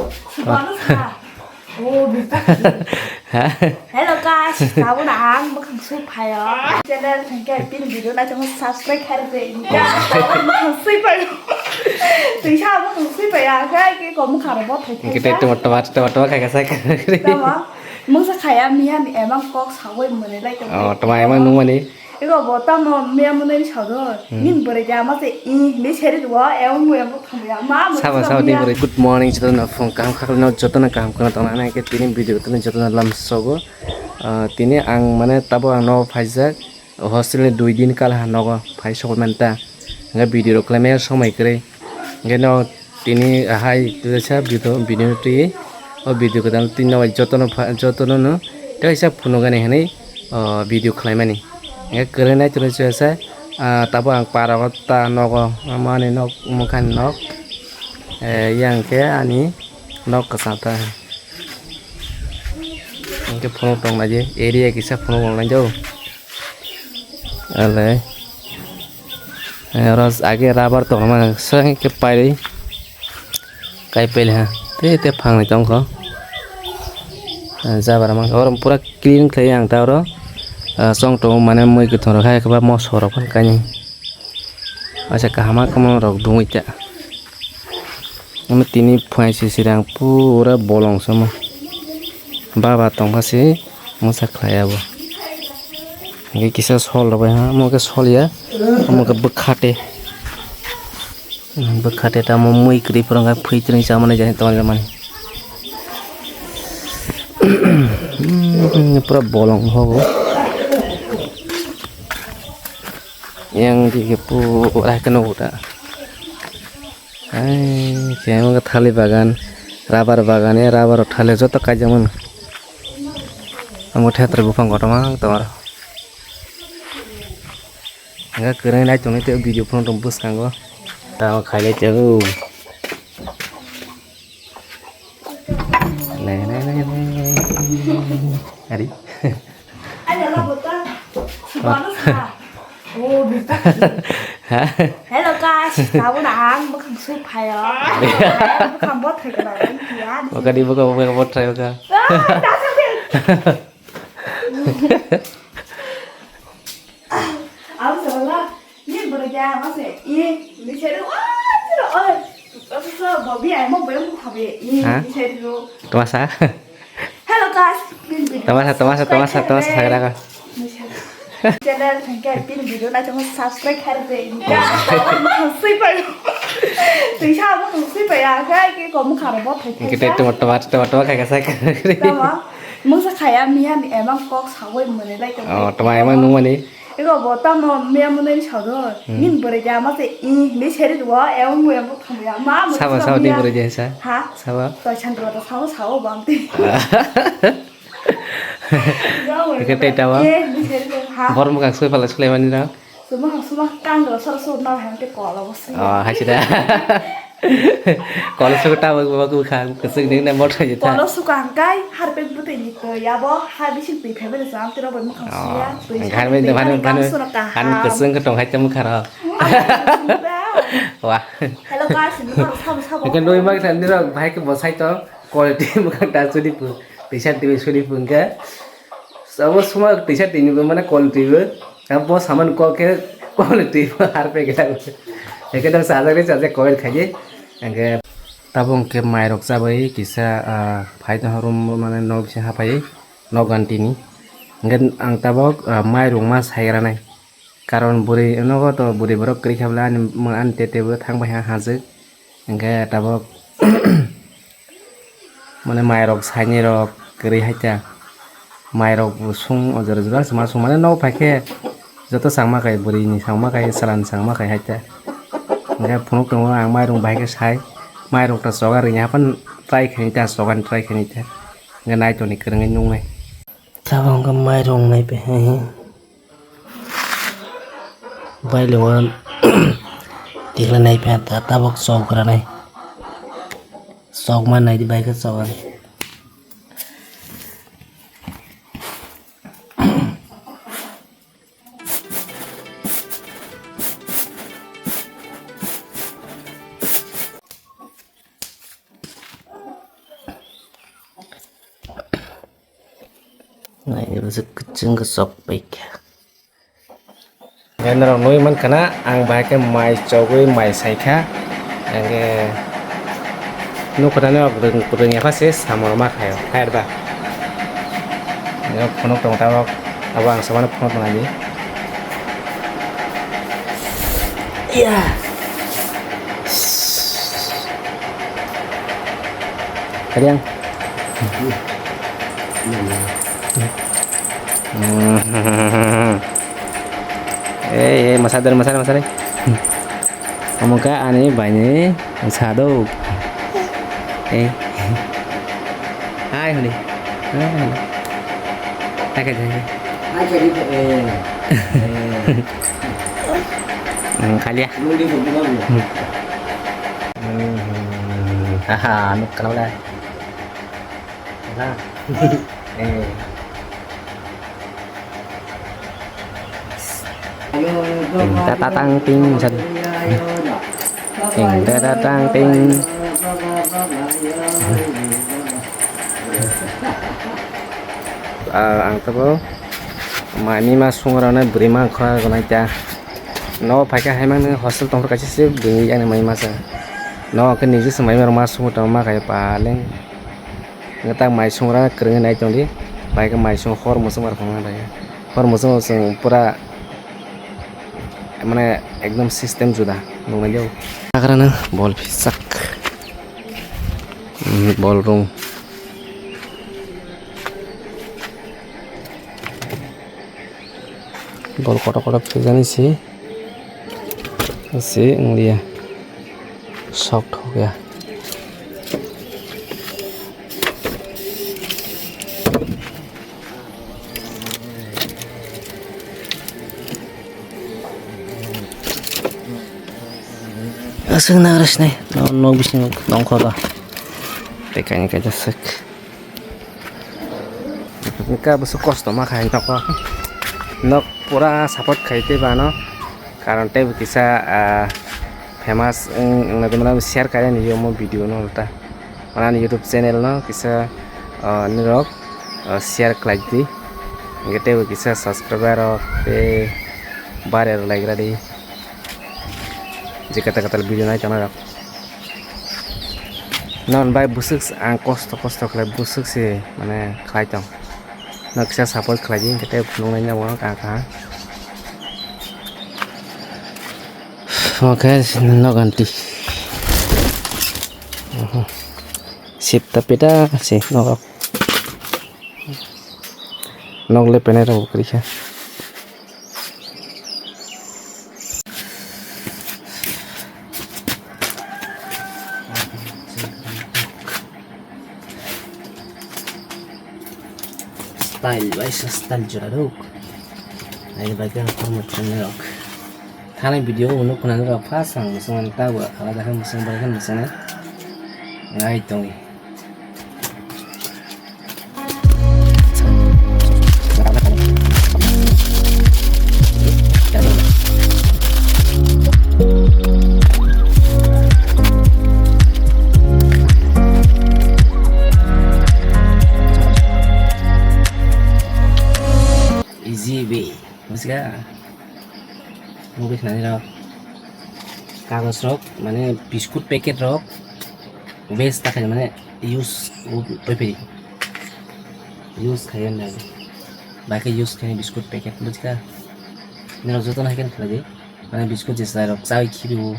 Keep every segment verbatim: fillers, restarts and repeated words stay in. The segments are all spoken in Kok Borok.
Sukano sa. Oh, bisa. Ha? Hello guys, tabuk ang bwkhang sui phaio. Channel thangkhe pin video naitongma subscribe khairok de. Bwkhang sui phaio. Tisa bwkhang sui phaio, khe ke kom kharo bo thai thai. Kita temat temat temat temat kayak saya. Tama, mungsa khaya miya ni emang kok sawi mene lai tong. Oh, tama emang nungmani. Ego bo tamo miya mwnwi ni sado. Hmm. Nin bwrwi ja ma se i ni seri do, e ung ya bo thang ya ma mo. Sabo, sabo, ni bwrwi. Good morning, jotono phone kaham kha khwlai no, jotono kaham khwna tong nai khe tini video tini jotono lam sogo. Ah, tini ang mane tabo ang no phaijak hostel ni dui din kal ha nogo phai sokol man ta. Hingke video rok khlai maya somoi kwrwi. Hingke no tini ahai kaisa video, video no twi o video kwtal twi no jotono pha-, jotono no kaisa phunukani hinwi o video khlaimani. Hingke kwrwi nai tini chwngsa, ah, tabuk ang para o ta nogo, mani nok, mwkhani nok. Eh, yang khe ani nok kwchang ta. Hingke phunuk tong nai je, area kisa phunuk tong nai jo. Ale. Eh, oro age rubber tongma seng ke pairi. Kai pele ha. Te, te phang ni tongkho. Eh, jabra mang. Oro pura clean khlai ang ta oro. Eh, chong tongo mane mui kwthwng rok hai khe ba moso rok phano kainwi. Acha kaham ma kwmwrang rok dungwi ta. Omo tini phuaisi sirang pura bolong se omo. Baba tongkha se mwsa khlai abo. Hingke kisa sol rok bai ha, omo khe sol ya, omo khe bwkhate. Bwkhate tamo mui kwrwi phwrwng kha, phwi twrwng chamani jani tongmani. Pura bolong hogo. Yang di pura khe nugo ta. Ai, khe omo khe thali bagan, rubber bagan, e rubber rok thali joto kaijakmani. Omo theater buphang kotorma tongma rok. Hingke kwrwi nai tongwi tei video phone rok bwskango. Tamo khailai tongo. Nai, nai, nai, nai. Ari. Ano la bota. Sukano sa. Oh, bisa. Ha? Hello guys, tabuk ang bwkhang sui phaio. Bwkhang bo thai kana ya. Oka di bwkhang, bwkhang bo thai oka. Ah, dasar deh. Ang salah. Ni bwrwi khe ma se, i, ni seri, o, sero, oi. Bobi ai mo boyong khabe, i, Ha? ni seri ro. Tamasa. Hello guys. Tamasa, tamasa, tamasa, tamasa, sakra ka. Ni seri. Channel thangkhe pin video naitongma subscribe khairok de. Sui pai. Tisa mo sui pai ya, kai ke kom kharo bo thai. Kita temat temat temat temat kayak saya. Tama. Mungsa khaya miya ni emang kok sawi mene lai tong. Oh, tama emang nungmani. Ego bo tamo miya mwnwi ni sado. Hmm. Nin bwrwi ja ma se i ni seri do, e ung ya bo thang ya. Ma mo Sabo, sabo, di bwrwi ja sa. Ha? Sabo. To chan do to sabo, sabo bam ti. Eke tei tawa. Ye, ni seri do. Ha? Bor mukang sui pala sulaimani na. Suma, suma kang do sor sor na hem te kola bo sui. Oh, hai sida. Kola sui ta bo bo kha, keseng ding na mot hai ta. Kola sui kang kai, har pek bu te ni to ya bo, har bising pi phe bele sam te ro bo mukang sui ya. Oh, tui ang sa har te men de te bhanu, kan bhanu, sura ka bhanu ha. Keseng ke tong hai te mukha ro. Wah. Hello guys, mukang sabo sabo. Ikan doi mak than ni ro, bhai ke bosai to, quality mukang ta sudi pu, t-shirt tibi sudi pu ke. Abo suma tisa tini bo mane kol twi bo. Abo saman kok khe kol twi bo har pe gela. Eke dong sajak re sajak koil khaye. Angke tabuk hwnkhe mairok chabai kisa, ah, phai tongkha room mane nok bising haphai nok gantini. Hwnkhe ang tabuk, ah, mairok ma saigranai. Karon bwrwi nogo to bwrwi borok kwrwi kha bwle ani, ani tete bo thang bai ha hajwk. Hwnkhe tabuk Mane mairok sainai rok kwrwi hai ta. Mairok bo sung o jora jora se ma sung mane nogo phai khe joto changma khai bwrwi ni changma khai chwla ni changma khai hai ta. Hwnkhe phunuk tongo ang mairok bai khe sai. Mairok ta choga rwngya haphano try khainai ta choga ni try khainai ta. Hwnkhe nai toni kwrwngwi nuknai. Tabuk hwnkhe mairok nai bai hai. Bailongo tikla nai phiya ta tabuk chok ranai. Chok ma nai di bai khe chok ani. Nainai bwswk kwchwng kwchok bai kha. Norok nugwi mankha na, ang bahai khe mai chogwi mai sai kha. Hwnkhe nuk kwthani rok rwng, rwngya kha se samung rwma khaio, hai ba? Phunuk tongo tabok, abo ang samano phunuk tongnaidi. Iya. Kaliang. Eh, eh, masadar, masadar, masadar. Omo khe ani baini sado. Eh. Hai hwnwi. Hai hwnwi. Hai khe, hai khe. Hai khe, eh. Hmm, khalia. Hmm. Aha, nuk kana wala. Wala. Eh. Ting ta ta tang ting, sa. Ting ta ta tang ting. Ah, ang tabo mani ma sungrano bwrwi ma khora gonai ta. No phaikha hai mangno hostel tongphuru kaisa se bwrwi ani mai masa. No khe niji se mai ma sungwi tongma khe paleng. Nge tak mai sungrano kwrwngwi nai tongdi. Bai khe mai sung hor muchung bar phangna bai. Hor muchung chwng pura mane ekdom system juda nuknai jao. Hagrano bol pisak. Hmm, bol rung. Bol kotor kotor pijani se. Se wngya. Sok thok ya. Aswk nagra sinai, nok bisingo nongkho ba. Tei kaini kaisa swk. Wngkha bwswk kosto ma khai nokho. Nok pura support khai tei bano. Karon tei bo kisa, ah, famous wng, wngna tongmani share kaiya ni omo video no ta. Mane ani YouTube channel no kisa, ah, nirok, ah, share khlai di. Hingke tei bo kisa subscriber rok tei bare rwlaigra di. Je kata kata video nai tongna rok. Non bai bwswk ang kosto kosto khlai bwswk se mane khlai tong. Nok kisa support khlai di hingke tei phunuknai nokno kaham kaham. Oke, nok ganti. Sip tapi dah sih nok. Nok le penai rok kwrwi kha. Style bai sa style jora rok. Ai bai ka kormo channel rok. Thani video o nuk khna rok first ang muchung ta bo alada khe muchung bai khe muchung nai tongwi. Easy way. Bujiga? Mobile khnani rok. Kagoj rok, mane, biscuit packet rok. Waste ta khaina mane use oi piri. Use khaina nai. Bai khe use khaina biscuit packet bujkha. Nirok joto no hai khe khlai di. Mane biscuit je chwrai rok chawi khibi o.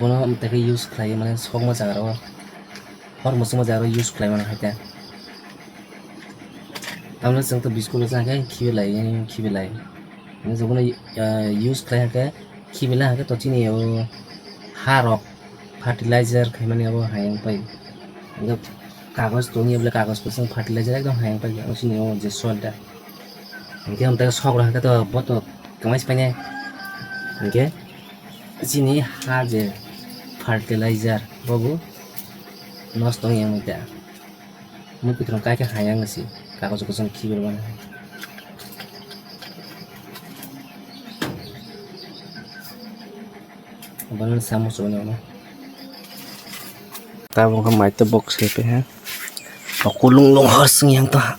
Bono tai khe use khlai mane sokma jaga rok. Hor muchungma jaga rok use khlai mano hai khe. Tamni chwng to biscuit no chang khe khibi lai khibi lai. Jotono use khlai hai khe khibi lai hai khe to chini o ha rok. Fertilizer khaimani abo hayung pai. Kagoj tongya bole kagoj kwchwng fertilizer ekdom hayung pai ang sini o je soil ta. Hingke ang tei sok rok hingke to boto kwmai se paine. Hingke chini ha je fertilizer bobo nosto wngya wngkha. Mui kwthwng kaikha hayung si kagoj kwchwng khibi mano. Bono samo chwngno. Tabuk khe mai tei bok se pe ha. O kulung lung hor sing yang to ha.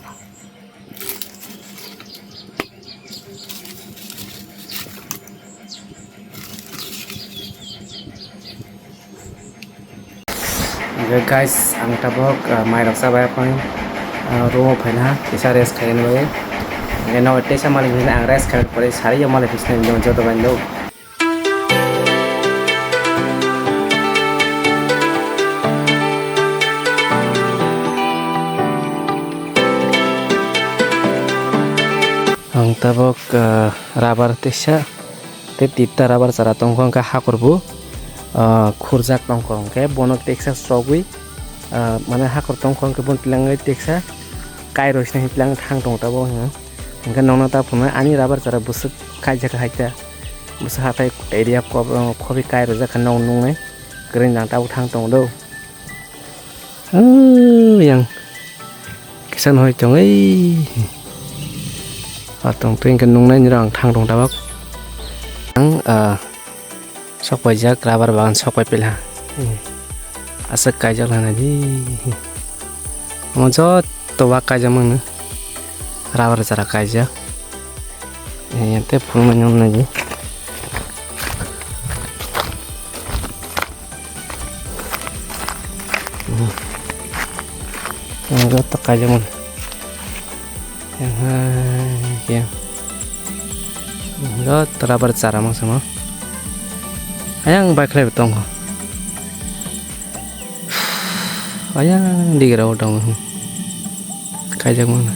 Guys, ang tabok, ah, mairok chabai aphang, ah, room o phaina kisa rest khaina bagwi. Eno teisa malik hinwi ang rest khaina pore sari yo malik hinwi joto bai nuk. Ang tabok, ah, rubber teisa. Tei tipta rubber chara tongkha, hwnkhe hakhor bo, ah, khurjak tongkha, hwnkhe bono teksa chogwi, ah, mane hakhor tongkha, hwnkhe bono twlangwi teksa kairoi sini twlang thang tongo tabok, hwnkhe nokna ta phunuknai ani rubber chara bwswk kaijak hai ta, bwswk hathai area kobro khobwi kairojak kha nok nuknai kwrwi jang tabok thang tongo do. Oh, yang kisa noi tong ei. Atong twi hwnkhe nuknai nirok ang thang tong tabok. Ang, ah, sok paijak rubber bagan sok pai pila. Hmm. Aswk kaijak lana di. Omo joto wak kaijak mano. Rubber chara kaijak. Eh, tei phunuknai nuknai di. Hmm. Yang joto kaijak mano. Yang hai, yang. Joto rubber chara mano samo. Ayang bai khlai bo tongo. Ayang digira o tongo. Kaijak mano.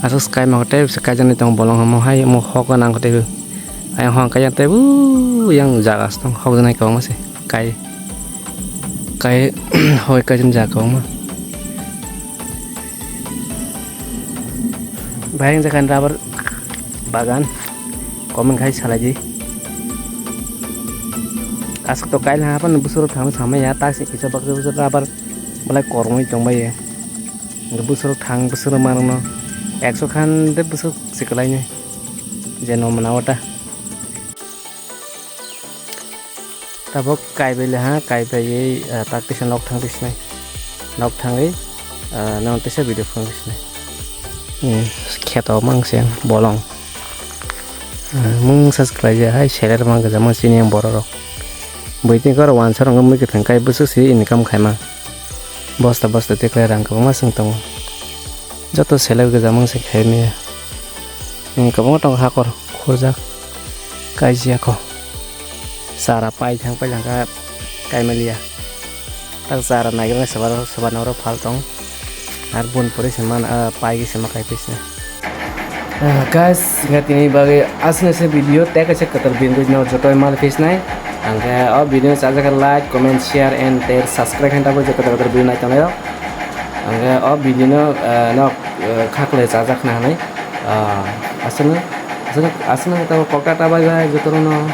Aswk sky ma tei bisa kaijaknai tongo bolong hamo hai omo hok nang tei. Ayang hong kaijak tei bu yang jaga aswk tong hok janai kwbangma se kai kai hoi kaijak jaga kwbangma. Bahai wngjakha rubber bagan comment khai salai di. Aswk to kaila haphano bwswk rok thangwi samaya tak se kisa baksa baksa rubber belai kormoi tongbaio. Bwswk rok thang bwswk rok manwno ekso khan de bwswk se kwlainai je no mwnao ta. Tabok kaibai le ha, kaibaiwi, ah, tak tisa nok thang tisinai. Nok thangwi, ah, nang tisa video phone tisinai. Hmm, kheto mang se bolong. Ah, mung sas khlai je hai seler mang gajama sini yang borok rok. Buiting kor wansa rok mui kwthang kai bwswk si income khaima. Bosta bosta tikhlai rang kwbangma swng tongo. Joto seler gajama se khaimaya. Hmm, kwbangma tongo hakor. Khurjak kaijia kho. Chara pai thang pai langkha kaimaliya. Tak chara naigrana swbar swbarna oro phal tong. Ar bun pore se man, ah, pai se ma kai pis na. Ah, guys, nga tini bagwi aswk se video tei kaisa kwtal bini rwino joto mal pis nai. Angkhe o video no chajak khe like, comment, share and tei subscribe khe tabuk joto kwtal kwtal video nai tongnai rok. Angkhe o video no, ah, nok, ah, khaklai chajak na hinwi, ah, aswkno, aswkno, aswkno tabuk kok ta ta bai bai joto no.